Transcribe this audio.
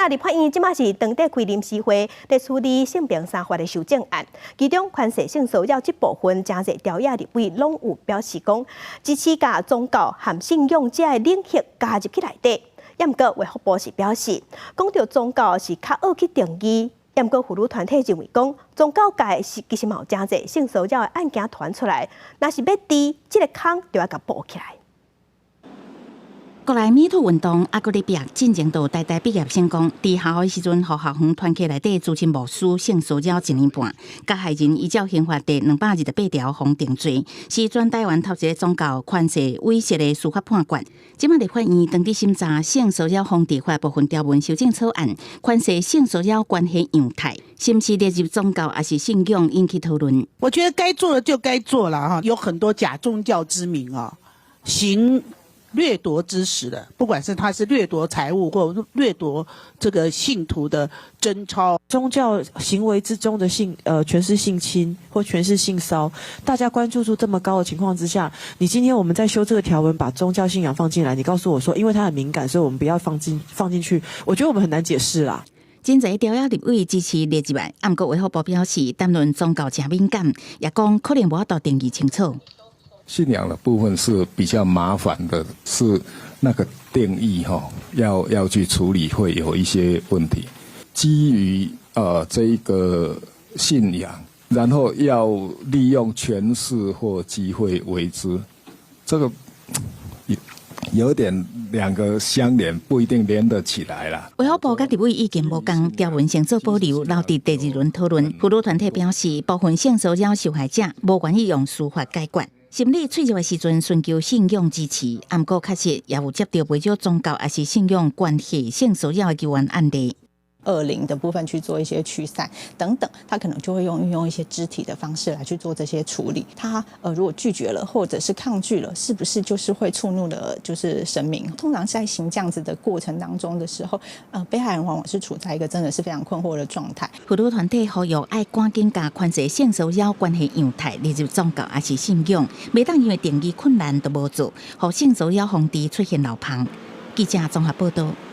那立法院這馬是當地開臨時會，咧處理性平三法的修正案，其中寬赦性騷擾這部分，誠濟朝野立委攏有表示講支持共宗教和信仰這个領域加入去內底。毋過衛福部是表示，講著宗教是較惡去定義。毋過婦女團體認為講，宗教界是其實嘛有誠濟性騷擾的案件傳出來，若是欲治，這个空就愛共補起來。國內 MeToo 運動猶閣咧逼，進前就台大畢業生講，佇校的時陣，予校方團契內底資深牧師性騷擾一年半，加害人依照刑法第228條予定罪，是全台灣頭一个宗教寬赦猥褻的司法判決。這馬立法院當佇審查性騷擾防治法部分條文修正草案，寬赦性騷擾關係樣態，是毋是列入宗教抑是信仰引起討論？我覺得該做的就該做了哈，有很多假宗教之名啊，行掠奪之實的，不管是他是掠奪財物或掠奪這個信徒的貞操，宗教行為之中的權勢性侵或權勢性騷，大家關注度這麼高的情況之下，你今天我們在修這個條文，把宗教信仰放進來，你告訴我說，因為它很敏感，所以我們不要放進去，我覺得我們很難解釋啦。真濟朝野立委支持列入來，毋過衛福部表示，談論宗教誠敏感，也講可能無法度定義清楚。信仰的部分是比較麻煩的，是那個定義哈，要去處理會有一些問題。基於這一個信仰，然後要利用權勢或機會為之，這個有點兩個相連，不一定連得起來啦。衛福部佮立委意見無仝，條文先做保留，留佇第二輪討論。婦女團體表示，部分性騷擾受害者無願意用司法解決。心理脆弱的時陣，尋求信仰支持，毋過確實也有接著袂少宗教抑是信仰關係性騷擾的求援案例。惡靈的部分去做一些驅散等等，他可能就會運用一些肢體的方式來去做這些處理。他如果拒絕了或者是抗拒了，是不是就是會觸怒了就是神明？通常在行這樣子的過程當中的時候，被害人往往是處在一個真的是非常困惑的狀態。婦女團體呼籲愛趕緊共寬赦性騷擾關係樣態列入宗教抑是信仰，袂當因為定義困難就無做，予性騷擾防治出現漏縫。記者綜合報道。